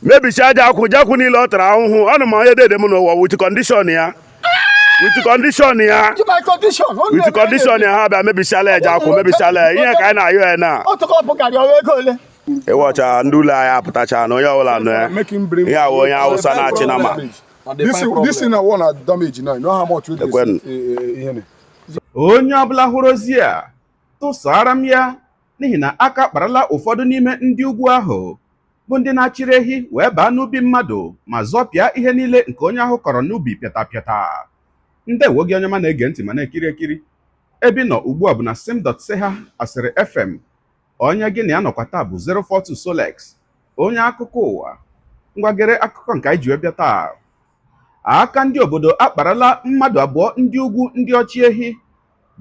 Mebichaa ji akwụ, ji akwụ niile ọ tara ahụhụ. Ọnụ ma onye dede m n'ụwa with condition ya, with condition ya, with condition ya, ha bịa mebichala ya ji akwụ, mebichala ya ihe ka anyị na-ayọ ya na ịwọcha ndị ụlọ anyị apụtacha na onye ọbụla nọ ya. Ihe awụ onye Awụsa na-achị na ma This thing na one na damage now. You know how much we dey Ekwen. Ihe ne. Onye ọbụla hụrụ ozi a, tụsara m ya, n'ihi na aka kparala ụfọdụ n'ime ndị ugwu ahụ bụ ndị na-achịrị ehi wee baa n'ubi mmadụ ma zọpịa ihe niile nke onye ahụ kọrọ n'ubi pịata pịata. Ndewo gị, onye ọma na-ege ntị ma na-ekiri ekiri. Ebe ị nọ ugbu a bụ na sim.seha Asịrị FM. Onye gị na ya nọkwa taa bụ 042 Solex, onye akụkọ ụwa. Ngwagere akụkọ nke anyị ji wee bịa taa. Aka ndị obodo akparala mmadụ abụọ, ndị ugwu, ndị ọchị ehi,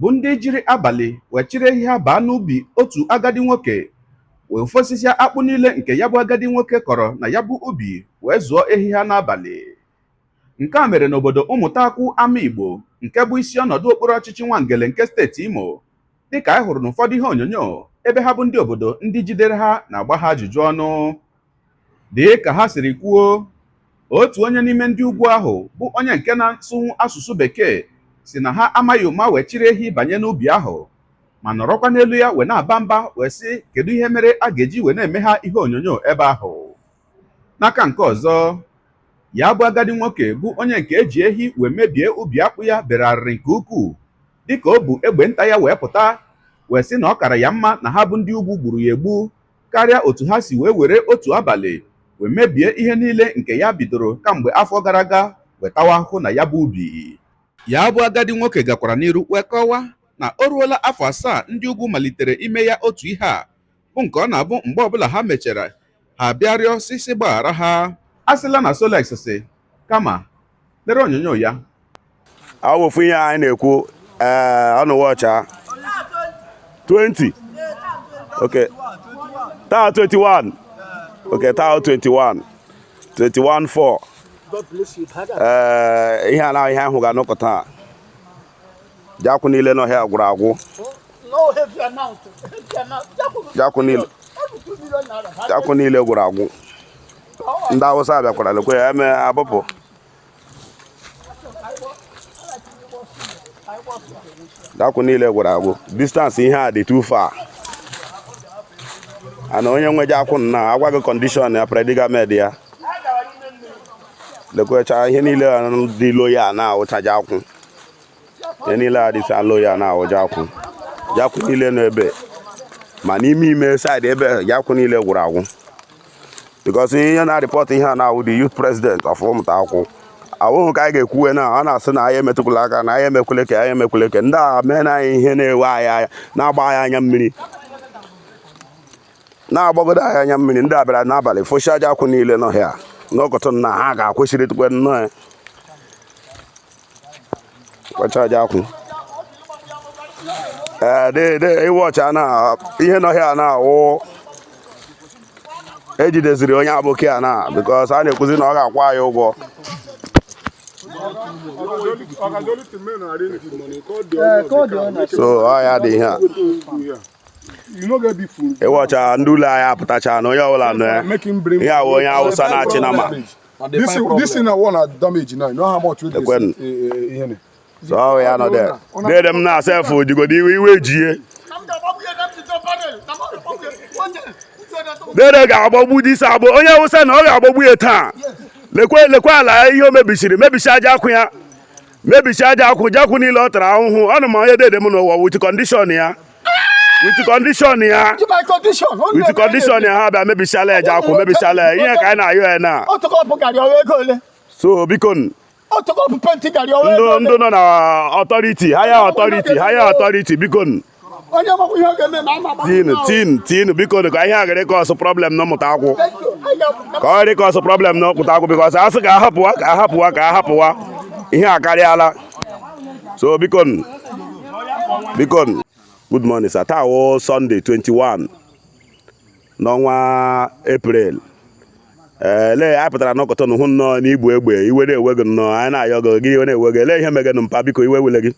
bụ ndị jiri abalị wee chịrị ehi ha baa n'ubi otu agadi nwoke wee fosisia akpụ niile nke ya bụ agadi nwoke kọrọ na ya bụ ubi, wee zụọ ehi ha n'abalị. Nke a mere n'obodo Ụmụtakwụ Ama Igbo, nke bụ isi ọnọdụ okpuru ọchịchị Nwangele nke steeti Imo, dịka anyị hụrụ n'ụfọdụ ihe onyonyo ebe ha bụ ndị obodo ndị jidere ha na-agba ha ajụjụ ọnụ. Dị ka ha siri kwuo, otu onye n'ime ndị ugwu ahụ, bụ onye nke na-asụ asụsụ Bekee, si na ha amaghị ụma wee chịrị ehi banye n'ubi ahụ, ma nọrọkwa n'elu ya wee na-aba mba, wee sị kedu ihe mere a ga-eji wee na-eme ha ihe onyonyo ebe ahụ. N'aka nke ọzọ, ya bụ agadi nwoke, bụ onye nke eji ehi wee mebie ubi akpụ ya, bere arịrị nke ukwuu dịka o bu egbe nta ya wee pụta, wee sị na ọ kara ya mma na ha bụ ndị ugwu gburu ya egbu karịa otu ha si wee were otu abalị wee mebie ihe niile nke ya bidoro kamgbe afọ gara aga wetawa ahụhụ na ya bụ ubi. Ya bụ agadi nwoke gakwara n'iru wee kọwaa na o ruola afọ 7 ndị ugwu malitere ime ya otu ihe a, bụ nke ọ na-abụ mgbe ọbụla ha mechara, ha bịa rịọ sisi gbaghara ha. A sịla na Solex si kama lere onyonyo ya. Ọ bụ ofu ihe anyị na-ekwu. Ee, ọnụ wọcha 20. Okay, taa 21. Okay, taa 21, 21 4. Ee, ihe a na ihe ahụ ga-anọkọ taa. Ji akwụ niile n'ọhịa gwụrụ agwụ. Ji akwụ niile, ji akwụ niile gwụrụ agwụ. Ndị Awụsa bịakwara lekwe ya eme abụpụ. Ji akwụ niile gwụrụ agwụ. Distance ihe a dị too far. Ana onye nwe ji akwụ na agwa gị condition ya, predicament ya. Lekwecha ihe niile a dị low ya na-awụcha ji akwụ. Ihe niile a dịcha low ya na-awụ ji akwụ. Ji akwụ niile nọ ebe ma n'ime ime side ebe, ji akwụ niile gwụrụ agwụ, because ihe na-report ihe a na-awụ the youth president of Ụmụta Akwụ. Awụhụ ka anyị ga-ekwuwe na ọ na-asị na anyị emetụkwala aka, na anyị emekwele ka anyị emekwele ka ndị a mee na anyị ihe na-ewe anyị anya, na-agba anyị anya mmiri, na-agbagodo anyị anya mmiri. Ndị a bịara n'abalị fụsịa ji akwụ niile n'ọhịa n'ọkọtụ na ha ga-akwụsịrị tukwe nnọọ ya kpacha ji akwụ. Ee, de iwe ọcha na ihe n'ọhịa na-awụ ejideziri onye aboki a na because a na-ekwuzi na ọ ga-akwụ anyị ụgwọ. Oga, the only thing, men arrange the money, call the owner of Call the the car, owner. make So ọ ya dị ihe a. You no get big food. Ịwọcha ndị ụlọ anyị apụtacha na onye ọbụla nọ ya. Make him bring Ihe awụ onye Awụsa na-achị na ma This thing na one na damage now. You know how much we dey Ekwen. ihe ne. So ọ ya nọ there. Dede m na sef jigodo iwe, iwe jie. Dede ga-agbagbu disi agbụ onye Awụsa na ọ ga-agbagbu ya taa. Lekwe, lekwe ala ihe o mebisiri, mebisi aja akwụ ya, mebisi aja akwụ, ji akwụ niile ọ tara ahụhụ. Ọnụ ma onye dede m n'ụwa with condition ya, with condition ya, with condition ya, ha bịa mebisiala ya ji akwụ, mebisiala ya ihe ka anyị na-ayọ ya na. So biko, ndụ ndụ nọ na authority, higher authority, higher authority, biko, tinu tinu tinu, biko, ka ihe a ghara cause problem n'Ụmụta Akwụ, ka ọ ghara cause problem n'Ụmụta Akwụ, because asị ka ahapụwa, ka ahapụwa, ka ahapụwa, ihe a karịala. So biko, biko. Good morning, sir. Taa wụ Sunday 21 n'ọnwa April. Ee, lee anyị pụtara n'ọkọtọ hụ nnọọ n'igbu egbe. Iwe na-ewe gị nnọọ. Anyị na-ayọ gị, gị iwe na-ewe gị. Elee ihe megenụ, mpa? Biko, iwe wele gị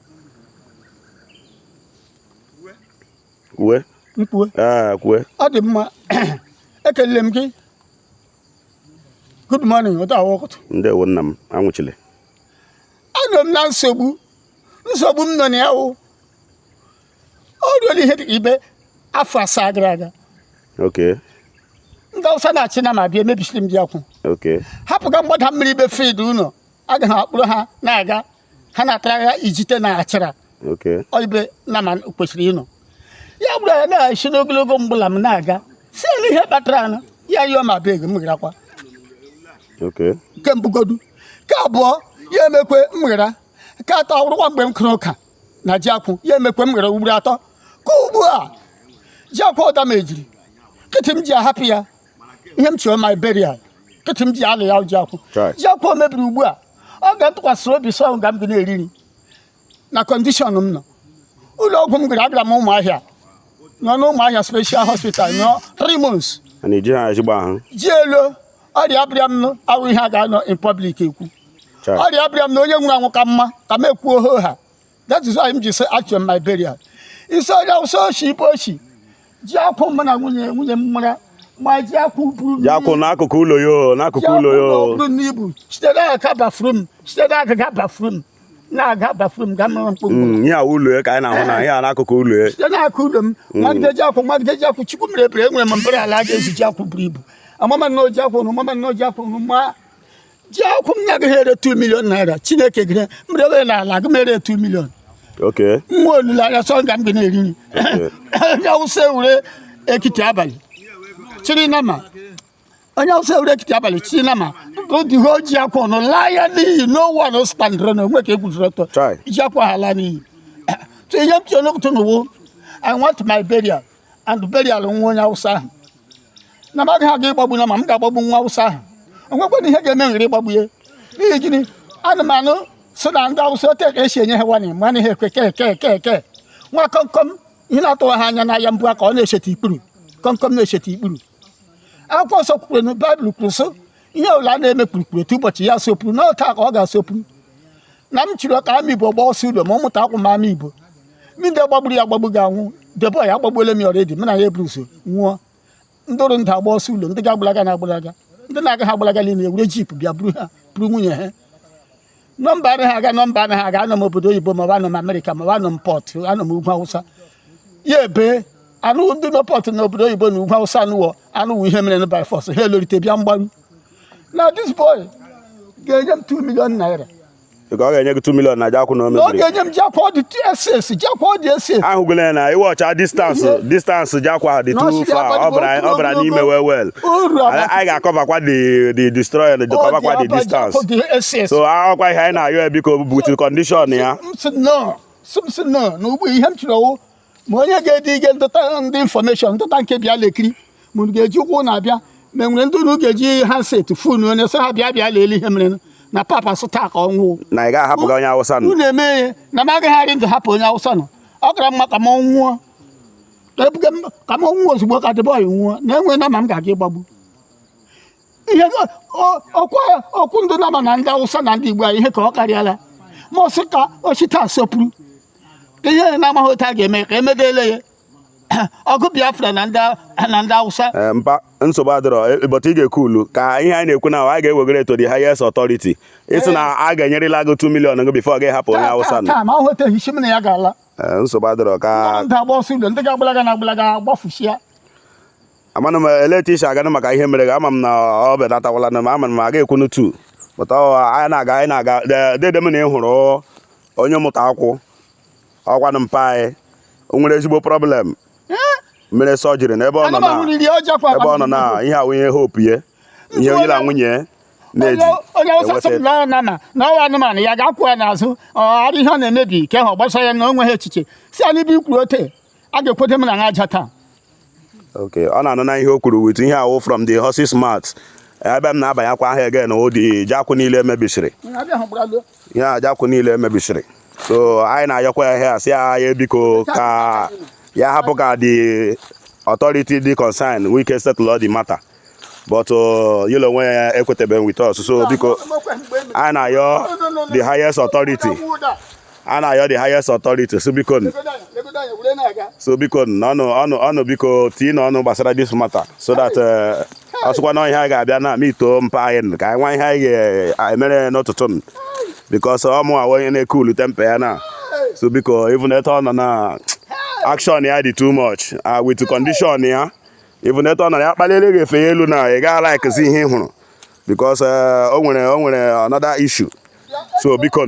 kwue. Mkpue. Ee, kwue. Ọ dị mma, ekelele m gị. Good morning, ụtọ awọkụtụ. Ndewo nna m, anwụchile. Anọ m na nsogbu. Nsogbu m nọ na ya wụ o ruola ihe dịka ibe afọ 7 gara aga. Ndị Awụsa na-achị na ma bịa emebisiri m ji akwụ. Hapụga mgbada mmiri ibe field ụlọ agaghị akpụrụ ha na-aga ha na-atara ya ijite na achara. Ibe na ma kwesịrị ịnọ ya gburu ya na-esi n'ogologo mgbụla m na-aga si elu ihe kpatara anụ ya yọọ ma beg m gharakwa. Nke mbụgodu, nke abụọ ya emekwe m ghara, nke atọ awụrụkwa mgbe m kụrụ ụka na ji akwụ ya emekwe m ghara ugboro atọ. Ka ugbu a ji akwụ ọda m ejiri kịtị m ji ahapụ ya ihe m chọrọ my burial kịtị m ji alụ ya ji akwụ. Chai. Ji akwụ o mebiri ugbu a ọ ga ntụkwasịrị obi sọ nga m ga na-eri nri na condition m nọ. Ụlọ ọgwụ m gara, agara m Ụmụahịa, nọ n'Ụmụahịa Special Hospital nọ 3 months. A na-eji ha ezigbo ahụ. Ji elu ọrịa abịa m nụ awụ ihe a ga-anọ in public ekwu. Chai. Ọrịa abịa m na onye nwụrụ anwụ ka mma ka m ekwuo ho ha. That is why m ji sị achọrọ m my burial. Isi onye Awụsa oshi ibe oshi ji akwụ m na nwunye m mara ma ji akwụ buru Ji akwụ n'akụkụ ụlọ ya o, ji n'akụkụ ụlọ ya akwụ o. buru n'ibu site n'aka bathroom, site n'agaga bathroom na-aga bathroom ga mara mkpụmkpụ. Ihe a ụlọ ya ka anyị na-ahụ na ihe a n'akụkụ ụlọ ya. Site n'aka ụlọ m nwagide ji akwụ, nwagide ji akwụ. Chukwu mere ebere, enwere m mbara ala ga-ezu ji akwụ buru ibu. Amama nnọọ ji akwụ nụ, mama nnọọ ji akwụ nụ, ma ji akwụ m na-agaghị ere 2 million naira. Chineke gịrị m rewe n'ala aga m ere 2 million. Nwa olileanya sọ nga m ga na-eri nri. Onye Awụsa ewure ekiti abalị chiri nama, onye Awụsa ewure ekiti abalị chiri nama bụ dihe ji akwụ nụ laa ya n'iyi. No one standịrị na onwe ka egwuzoro ọtọ. Chai. Ji akwụ ha laa n'iyi. So ihe m tinye n'ụtụ n'ụwụ, I want my burial and burial nwa onye Awụsa ahụ na m agaghị aga ịgbagbu na ma m ga-agbagbu nwa Awụsa ahụ. O nwekwana ihe ga-eme nghere ịgbagbu ya. N'ihi gịnị? Anụmanụ so na ndị Awụsa ote ka esi enye ha wani ma anaghị ekwe ke ke ke ke nwa kọmkọm ihe na-atụwa ha anya n'ahịa mbụ ka ọ na-echeta ikpuru kọmkọm na-echeta ikpuru. Akwụkwọ nsọ kwuru na Baịbụl kwuru sị ihe ọbụla a na-eme kpurukpuru otu ụbọchị ya sopuru na taa ka ọ ga-asopuru na m chịrị ka ama Igbo gbaa ọsọ ụlọ ma ọ mụta akwụ m ama Igbo ndị gbagburu ya agbagbu ga-anwụ. Debo ya agbagbuola m ya already, mụ na ya eburu ụzọ nwụọ. Ndị ọrụ ndụ agba ọsọ ụlọ, ndị ga-agbalaga na-agbalaga, ndị na-agaghị agbalaga niile ewere jeep bịa buru ha, buru nwunye ha. Nọmba anaghị aga, nọmba anaghị aga. Anọ m obodo oyibo ma ọ bụ anọ m Amerịka ma ọ bụ anọ m Port, anọ m ugwu Awụsa. Ya ebe anụ ndị nọ Port na obodo oyibo na ugwu Awụsa anụwọ anụwụ ihe mere by force ha elorite bịa mgbaru na this boy ga-enye m 2 million naira. Ka ọ ga-enye gị 2 million na ji akwụ na o Na ọ mebiri. Ga-enye m ji akwa ọ dị SS, ji akwa ọ dị SS. Ahụgole ya na iwe ọcha distance distance ji akwa dị too far. Ọ bara n'ime well well. Uru anyị ga-acoverkwa the destroyer, the coverkwa the distance. Dị SS. So akwa ihe anyị na-ayọ ya, biko, with condition ya. M sị no, sị m sị no na ugbu ihe m chọrọ wụ ma onye ga-ede ige ndụta ndị information ndụta nke bịa lekiri ma unu ga-eji ụkwụ na-abịa ma enwere ndị unu ga-eji handset phone onye sị ha bịa bịa leele ihe mere na papa sị taa ka ọ nwụọ. Na ị ga-ahapụga onye Awụsa nọ. Unu eme ya na m agaghị arị ndụ hapụ onye Awụsa nọ. Ọ kara mma ka m nwụọ, ka ebuga m ka m nwụọ ozugbo ka debe ọyị nwụọ na enwe na ma m ga-aga ịgbagbu ihe ọkwa okwu ndị nama na ndị Awụsa na ndị Igbo a ihe ka ọ karịala ma ọ sị ka ochita sopụrụ ka ihe na-amaghị otu a ga-eme ka emedele ya ọgụ Biafra na ndị Awụsa. Ee, mpa, nsogbu adịrọ, but ị ga-ekulu ka ihe anyị na-ekwu na anyị ga-ewegara to the highest authority ịsị na a ga-enyerịla gị 2 million gị before gị hapụ onye Awụsa nọ. Taa ma ahụteghị isi m na ya ga-ala. Ee, nsogbu adịrọ ka ndị agba ọsọ ụlọ, ndị ga-agbalaga na agbalaga gbafusia. Amanụ m ele etu isi aganụ maka ihe mere gị. Ama m na ọ belatawala na ama m aga ekwunu tu but ọ anyị na-aga, anyị na-aga. Dede m na ị hụrụ onye mụta akwụ ọkwanụ mpa anyị o nwere ezigbo problem mere surgery n'ebe ọ nọ na Anụmanụ riri ọjọọ kwa. Ebe ọ nọ na ihe awụ ihe hope ye ihe onye na nwunye na-eji onye Awụsa sị m enweta. na na na ọwa anụmanụ ya ga-akwụ ya n'azụ ọ ihe ọ na-emebi ka ahụ gbasa ya na o nweghị echiche si anyị bụ ikwuru ote a ga-ekwete m na aja taa. Okay, ọ na-anụ na ihe o kwuru with ihe awụ from the horse's mouth ebe m na-abanyakwa ahịa again o dị ji akwụ niile emebisiri, ihe a ji akwụ niile emebisiri. So anyị na-ayọkwa ya ihe a sị ya ya biko ka ya hapụ ka the authority dị concerned we can settle all the matter, but yụlọ onwe ya ekwetebe with us. So biko, anyị na-ayọ the highest authority, a na-ayọ the highest authority, so biko, so biko, ọnụ ọnụ ọnụ, biko tii na ọnụ gbasara this matter so that Ọ sịkwa na ihe anyị ga-abịa na mitoo mpa anyị ka anyị nwa ihe anyị ga-emere n'ụtụtụ m because ọ mụ awa onye na-ekulu temper ya na. So biko, even etu ọ nọ na action ya dị too much with condition ya, even etu ọ nọ ya kpaliere gị efe ya elu na ị gaghị like ihe ị hụrụ because o nwere another issue. So biko.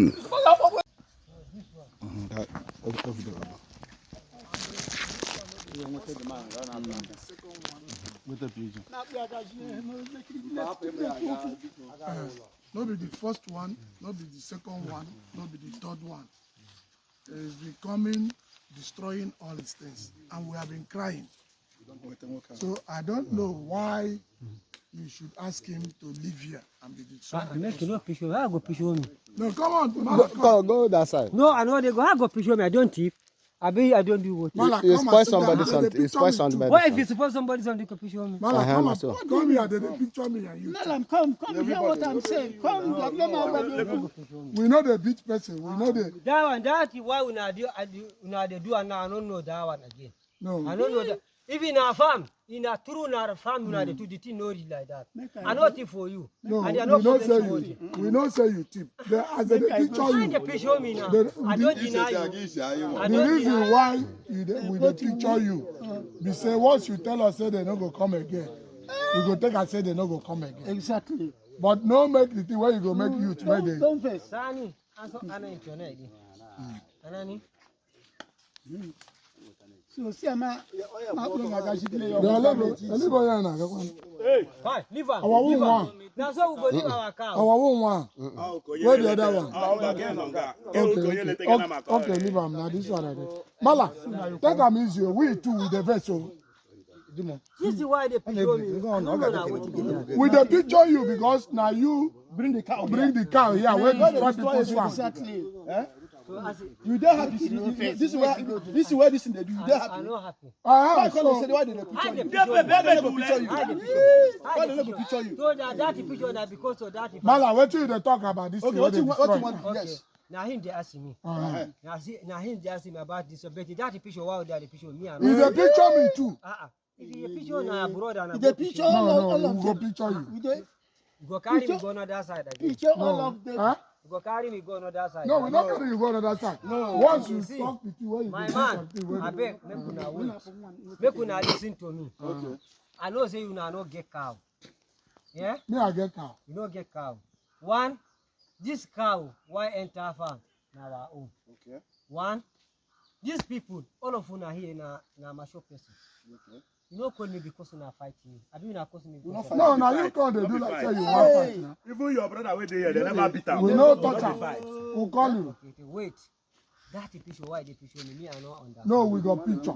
No be the first one, no be the second one, no be the third one. It's becoming destroying all these things, and we have been crying. So I don't know why you should ask him to live here and be destroying. Make you no picture. How go picture me? No, come on, Mala, come. Go, go that side. No, I know they go. How go picture me? I don't thief. I be I don't do what. Mala, You come spoil and sit down. somebody They dey something. You picture spoil me too. somebody What if something. you suppose somebody something go picture me? Mala, Uh-huh, come na and so. come here. They dey picture me and you. Malam, come, come, hear what I'm saying. Come, We know the beat person. We know the That one, that is why una do, I do, una dey do, and now I don't know that one again. No. I don't know that. If in our farm, in a true in our farm, una dey do the thing no read like that. I not thief for you. No, And we they are not no say putting you. We no say you tip. They, as they dey picture Why you. they picture me now? I don't deny you. I The don't reason deny you. why you dey, we dey picture you be say once you tell us say they no go come again, we go take am say they no go come again. Exactly. But no make the thing wey you go make youth wey dey. Don't vex. Sani, aso ana internet again. Anani. So see, I'm a. Elebo ya na agakwa. Fine, leave am. Our own Leave am. one. Na so we go leave our cow. Our own one. Where the other one? Okay, leave am na this one I dey. Mala, take am easy o. We too we dey vex o. This is why they picture me. I don't know na wetin be that. We dey picture you because na you bring the cow here wey destroy people's farm. Exactly. So as it- You dey happy? This is where this thing dey do. You dey I happy? no happy. Ah, Why come so dey say why they dey How picture they you? picture me? Why they no go picture you? How they picture me? Why they no go picture you? So that picture na because of that. Mala, wetin you dey talk about this Okay, thing wey what dey you want? What you destroy? want? Okay. Yes. Na him dey ask me. Na see, na him dey ask me about this. But that picture, why would that picture me? I You no. dey picture me too. Ah, if you picture na brother na You dey go picture No, all of all no, of we go them. picture you. You dey You go carry me go another side again. picture all of them. Huh? You go carry me go another side. No, we no carry you go another side. Once you See, talk the thing wey you my go do man, something wey abeg, make una wait. Make una listen to me. Okay. I know say una no get cow. Yeah? Me, I get cow. You no get cow. One, this cow why enter farm na our own. Okay. One, these people, all of una here na masho person. Okay. You no call me because una fight me. Abi una call me We no because fight. No, na you come dey do like say you wan fight na. Even your brother wey dey here, they never beat am. We no touch am. We call you. Okay, wait. That picture why they picture me, me I no understand. No, we go picture.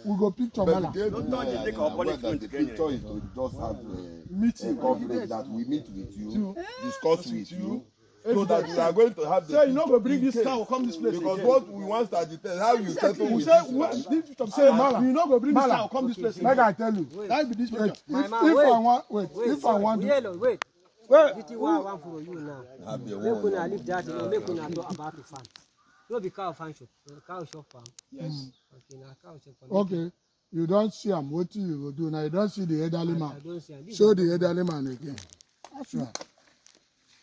We go picture Mala. But they deny Don't take and our aware that punishment the again. picture is to just have a, Meeting. a conference that we meet with you, discuss with you, so that we are going to have the Say you no go picture bring in this case. cow come this place Because again. what we want to agitate, how you settle We with say this we man. this Say, Mala, you no go bring this Mala. cow come this place Make again. I tell you. That be this Wait, picture. My if, man, if wait. I want, wait, Wait, if I want to, Yellow, wait. This is what I want for you now. Have the Make one. una leave that, you know, make una talk about the farm. No be cow farm shop, cow shop farm. Yes. Okay, na cow shop farm. Okay, you don see am, wetin you go do now? You don see the elderly I man. don't see am. This Show one- the elderly man again. Sure.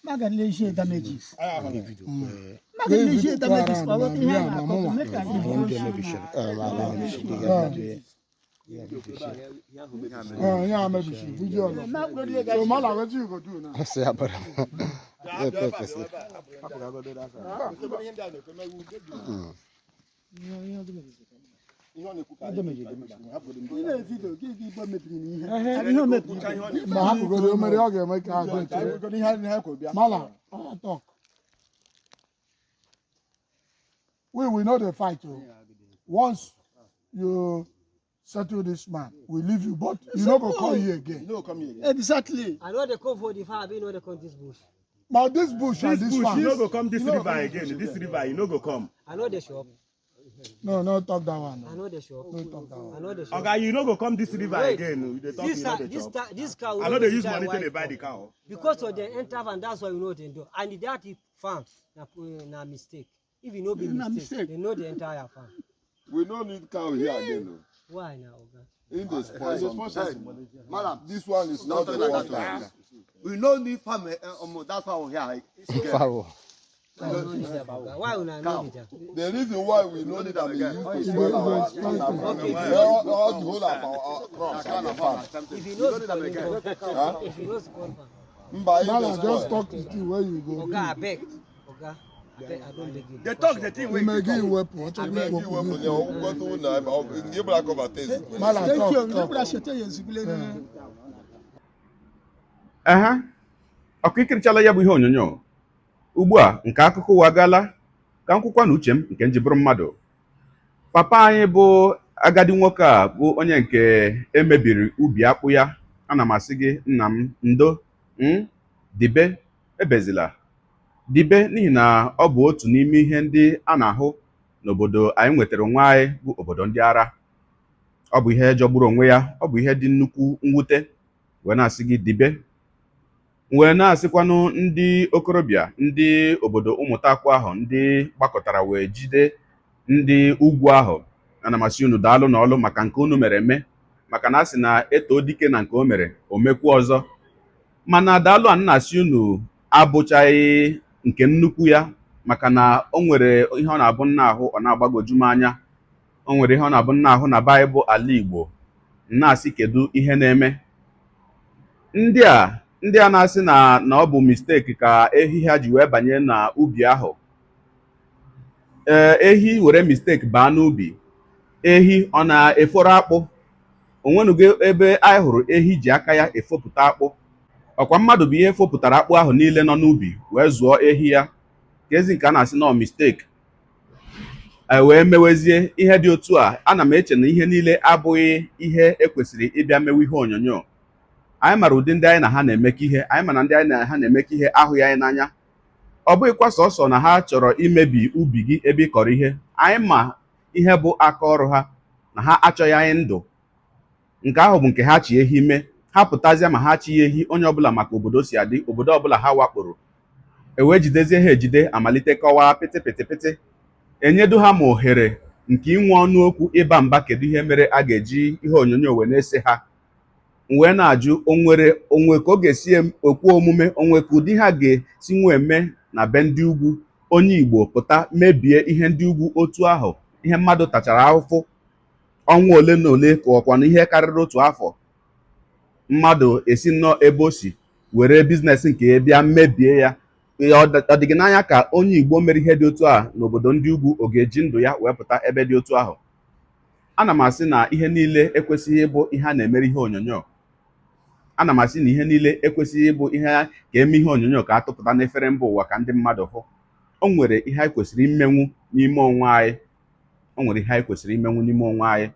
Maga leisure damages. Maga leisure damages. Go around, Ihe a yeah, na-akọ, mama. make I Yeah, maybe she video. So Mala, wetin you go do now? Sị ya bara. Epe kwesịrị. Ị na-evidio gị gị igbo mebiri n'ihe. Ihe o mebiri. Ma hapụgodo o mere ọ ga-eme ka ha dị echere. Mala, I talk. We no dey fight o. Once you settle this man, we leave you, but you no go come here You again. no go come here again. Exactly. I know they come for the farm, I no dey come this bush. But this bush and This this bush, farm. you no go come this river again. This river, you no go come. I know the shop. No, no talk that one. I No, know the shop. no talk that one. I know the shop. Oga, you no go come this river Wait. again. You dey talk, This you no dey this chop. this cow. I no dey use money to dey buy the cow. Because of the enter farm, that's why you know they do. And that farm na mistake. If you no be Na mistake, mistake. they know the entire farm. We no need cow here again. Why now, Oga? Him dey spoil something. Madam, This one is not the like first that. time. We no need farm. That's why we here. Why una no need am? The reason why we no need am is used to spoil our cassava. All the whole of our crops and the farm. If you no spoil it, if you no spoil am. Mba, him dey Malam, just spoil. talk the thing where you go. Oga abeg, Oga abeg, I don beg you. They talk the thing wey Ime gị wepụ, ọ chọrọ Ime gị ikwu wepụ okwu. ya, ọ gwọtụ na ebe ọ ihe bụla cover taste. Malam, Thank talk, you. talk. Ehe, ọkụ ikirichala ya bụ ihe onyonyo ugbu a nke akụkọ ụwa gaala ka m kwukwa na uche m nke m ji bụrụ mmadụ. Papa anyị bụ agadi nwoke a bụ onye nke emebiri ubi akpụ ya. Ana m asị gị, nna m, ndo m dibe, ebezila, dibe, n'ihi na ọ bụ otu n'ime ihe ndị a na-ahụ n'obodo anyị nwetara onwe anyị bụ obodo ndị ara. Ọ bụ ihe jọgburu onwe ya, ọ bụ ihe dị nnukwu mwute. Wee na-asị gị dibe, wee na-asịkwanụ ndị okorobịa ndị obodo Ụmụtakwu ahụ ndị gbakọtara wee jide ndị ugwu ahụ, ana m asị unu daalụ n'ọlụ maka nke unu mere eme, maka na a sị na eto dike na nke o mere o mekwu ọzọ. Mana daalụ a na-asị unu abụchaghị nke nnukwu ya, maka na o nwere ihe ọ na-abụ nna ahụ ọ na-agbagoju m anya. O nwere ihe ọ na-abụ nna ahụ na Baịbụl ala Igbo na-asị kedu ihe na-eme ndị a, ndị a na-asị na ọ bụ mistake ka ehi ha ji wee banye na ubi ahụ. Ee, ehi were mistake baa n'ubi, ehi ọ na-eforo akpụ? Onwenugo ebe anyị hụrụ ehi ji aka ya efopụta akpụ? Ọkwa mmadụ bụ ihe fopụtara akpụ ahụ niile nọ n'ubi wee zụọ ehi ya. Ka ezi nke a na-asị na ọ mistake e wee mewezie ihe dị otu a. Ana m eche na ihe niile abụghị ihe ekwesịrị ịbịa mewe ihe onyonyo. Anyị mara ụdị ndị anyị na ha na-emekọ ihe, anyị mana ndị anyị na ha na-emekọ ihe ahụghị anyị n'anya. Ọ bụghịkwa sọsọ na ha chọrọ imebi ubi gị ebe ị kọrọ ihe. Anyị ma ihe bụ aka ọrụ ha, na ha achọghị anyị ndụ. Nke ahụ bụ nke ha chi ehi mee. Ha pụtazie ma ha chighị ehi, onye ọbụla maka obodo si adị, obodo ọbụla ha wakporo e wee jidezie ha ejide, amalite kọwaa pịtị pịtị pịtị, enyedu ha ma ohere nke inwe ọnụ okwu ịba mba. Kedu ihe mere a ga-eji ihe onyonyo wee na-ese ha? Wee na-ajụ onwere onwe ka ọ ga-esi ekwe omume, onwe ka ụdị ha ga-esi nwe eme na be ndị ugwu, onye Igbo pụta mebie ihe ndị ugwu otu ahụ, ihe mmadụ tachara ahụhụ ọnwa ole na ole ka ọkwa na ihe karịrị otu afọ, mmadụ esi nnọọ ebe o si were business nke ya bịa mebie ya. Ọ dị gị n'anya ka onye Igbo mere ihe dị otu a n'obodo ndị ugwu ọ ga-eji ndụ ya wee pụta ebe dị otu ahụ? Ana m asị na ihe niile ekwesịghị ịbụ ihe a na-emere ihe onyonyo. Ana m asị na ihe niile ekwesịghị ịbụ ihe ka eme ihe onyonyo ka a tụpụta n'efere mba ụwa ka ndị mmadụ hụ. O nwere ihe anyị kwesịrị imenwu n'ime onwe anyị. O nwere ihe anyị kwesịrị imenwu n'ime onwe anyị.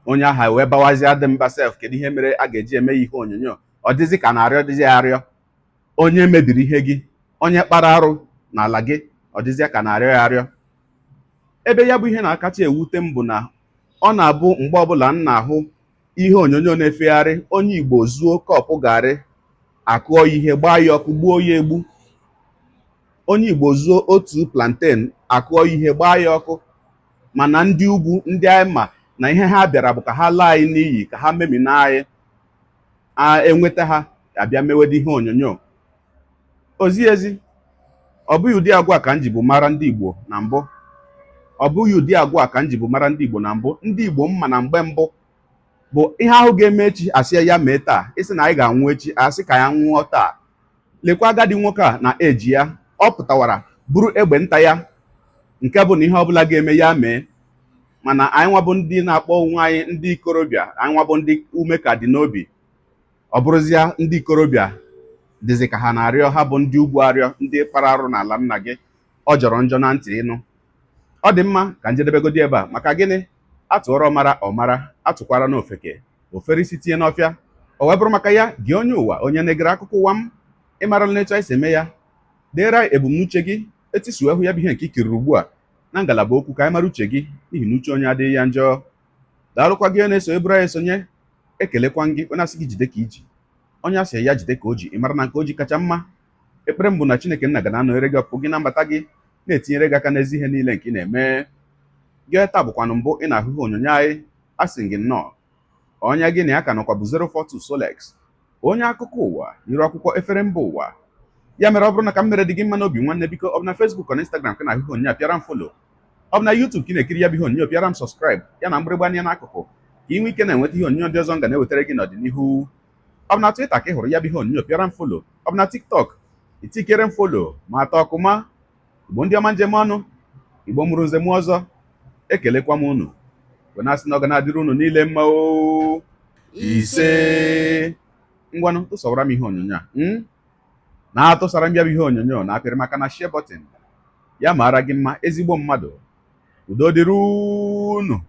Onye aha wee bawazie dị mba sef, kedu ihe mere a ga-eji eme ya ihe onyonyo? Ọ dịzị ka na-arịọ dịzị ya arịọ. Onye mebiri ihe gị, onye kpara arụ n'ala gị, ọ dịzịa ka na-arịọ ya arịọ. Ebe ya bụ ihe na-akacha ewute m bụ na ọ na-abụ mgbe ọbụla m na-ahụ ihe onyonyo na-efegharị, onye Igbo zuo kọpụ garị, akụọ ya ihe, gbaa ya ọkụ, gbuo ya egbu. Onye Igbo zuo otu plantain, akụọ ya ihe, gbaa ya ọkụ. Mana ndị ugwu, ndị anyị ma na ihe ha bịara bụ ka ha laa anyị n'iyi, ka ha memina anyị, a enweta ha abịa mewede ihe onyonyo. Ozi ezi, ọ bụghị ụdị agwa ka m ji bụ mara ndị Igbo na mbụ. Ọ bụghị ụdị agwa ka m ji bụ mara ndị Igbo na mbụ. Ndị Igbo mma na mgbe mbụ bụ ihe ahụ ga-eme echi, asị ya mee taa. Ịsị na anyị ga-anwụ echi, asị ka ya nwụọ taa. Lekwa agadi nwoke a na eji ya, ọ pụtawara buru egbe nta ya, nke bụ na ihe ọbụla ga-eme ya mee. Mana anyị nwa bụ ndị na-akpọ onwe anyị ndị ikorobịa, anyị nwa bụ ndị ume ka dị n'obi, ọ bụrụzịa ndị ikorobịa dịzị ka ha na-arịọ ha bụ ndị ugwu arịọ, ndị kpara arụ n'ala nna gị. Ọ jọrọ njọ na ntị ịnụ. Ọ dị mma ka njedebegodi ebe a. Maka gịnị? Atụọrọ ọmara ọmara, atụkwara n'ofeke ofere isi tinye n'ọfịa. O wee bụrụ maka ya, gị onye ụwa, onye na-egere akụkọ ụwa m, ịmarala n'etu anyị si eme ya. Deere anyị ebumnuche gị etisuo hụ ya bụ ihe nke ikiriri ugbu a na ngalaba okwu, ka anyị mara uche gị, n'ihi na uche onye adịghị ya njọ. Daalụkwa gị onye na-eso eburu anyị esonye. Ekelekwa gị onye asị gị jide ka iji, onye asị ya jide ka o ji. Ị mara na nke o ji kacha mma. Ekpere m bụ na Chineke nna ga na-anọnyere gị, ọpụpụ gị na mbata gị, na-etinyere gị aka n'ezi ihe niile nke ị na-eme. Gị taa bụkwanụ mbụ ị na-ahụ ihe onyonyo anyị, a sị gị nnọọ. Onye gị na ya ka nọkwa bụ 042 Solex, onye akụkọ ụwa n'iru akwụkwọ efere mba ụwa. Ya mere, ọ bụrụ na ka m mere dị gị mma n'obi, nwanne, biko, ọ bụ na Facebook ọ na Instagram ka na-ahụ ihe onyonyo a, pịara m follow. Ọ bụ na YouTube ka ị na-ekiri ya bụ ihe onyonyo, pịara m subscribe ya na mgbịrịgba anya n'akụkụ, ka ị nwee ike na-enweta ihe onyonyo ndị ọzọ m ga na-ewetara gị n'ọdịnihu. Ọ bụ na Twitter ka ị hụrụ ya bụ ihe onyonyo, pịara m follow. Ọ bụ na TikTok, itikere m follow ma atọ ọkụma. Igbo ndị ọma, njem ọnụ, Igbo mụrụ nze m ọzọ, ekelekwa m unu wee na-asị na ọ ga na-adịrị unu niile mma o. Ise. Ngwanụ, tụsawara m ihe onyonyo a, Na-atụsara m ya bụ ihe onyonyo na apịrị maka na share button. Ya mara gị mma, ezigbo mmadụ. Udo dịrị unu.